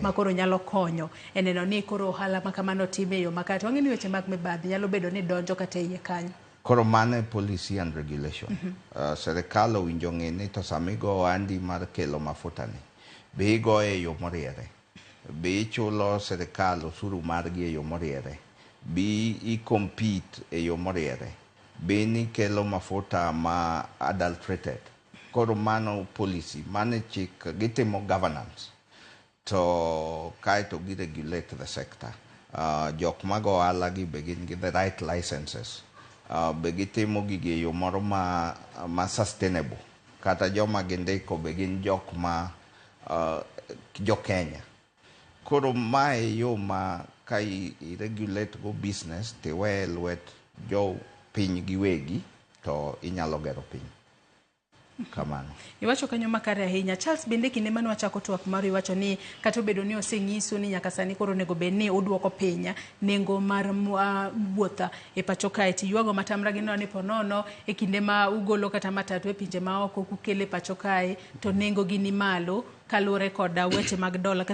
Ma koro nyalo konyo e neno ni koro ohala ma kamano tim e yo makare. To wang'e ni weche mag mibadhi nyalo bedo ni donjo kata e iye kanyo. Koro mano e policy and regulation. Sirikal owinjo ng'i ni to sama igo ohandi mar kelo mafuta ni, be igoye e yo moriere? Be ichulo sirikal osuru margi e yo moriere? Be i compete e yo moriere? Be nikelo mafuta ma adulterated? Koro mano policy, mano e chik, gitimo governance. To kaeto gi regulate the sector. Jok mago ohala gi be gin gi the right licenses. Be gitimo gigi e yo moro ma sustainable. Kata joma gindiko be gin jok ma jo Kenya. Koro mae yo ma ka i regulate go business tiweye e lwet jo piny giwegi to inyalo gero piny. Kamano. Iwacho kanyo makare ahinya. Charles, bende kinde mane wachako twak maru iwacho ni kata obedo ni osenyisu ni nyaka sani koro onego bed ni uduoko piny nengo mar wuoth e pacho kae, to ywago matamra gi nono ni ponono e kinde ma ugolo kata matatu e pinje maoko kukele pacho kae to nengo gi ni malo kaluwore koda weche mag dola.